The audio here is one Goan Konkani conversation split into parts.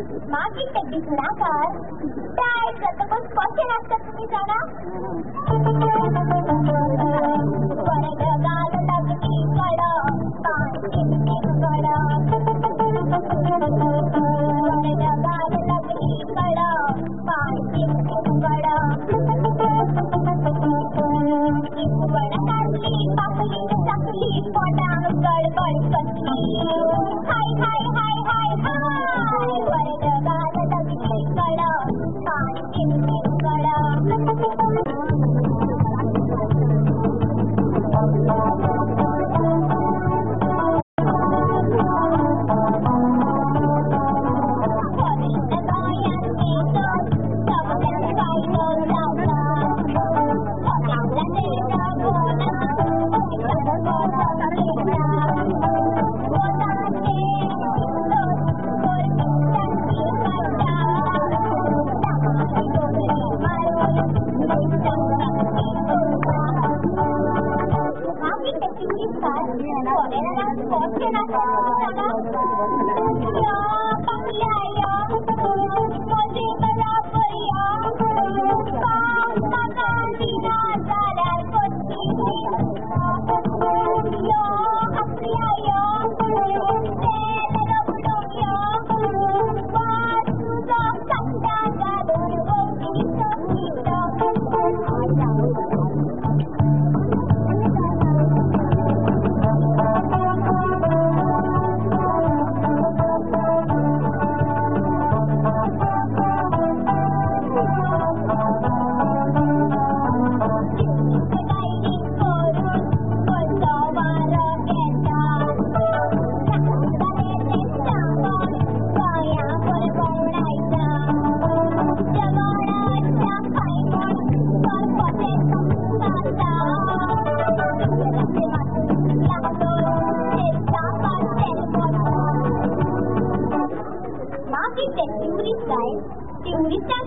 मागीर ते भिकणाकार टायट जातकच कशें नाचता तुमी जाणा? वरदगाल लागली कड पान टिमटीम गड, वरदगाल लागली कड पान टिमटीम गड, वड काडली पापली टाकली पोटांक गडबड कसली, हाय हाय हाय हाय हाय वरदगाल लागली कड पान टिमटीम गड.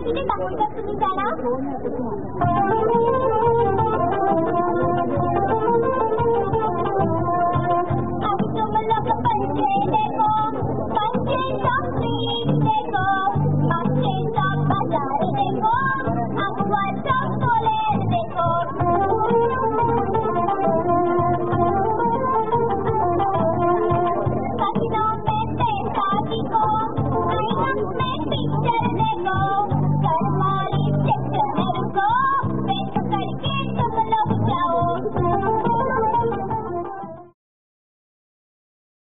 कितें दाखयतात तुमी जाणा?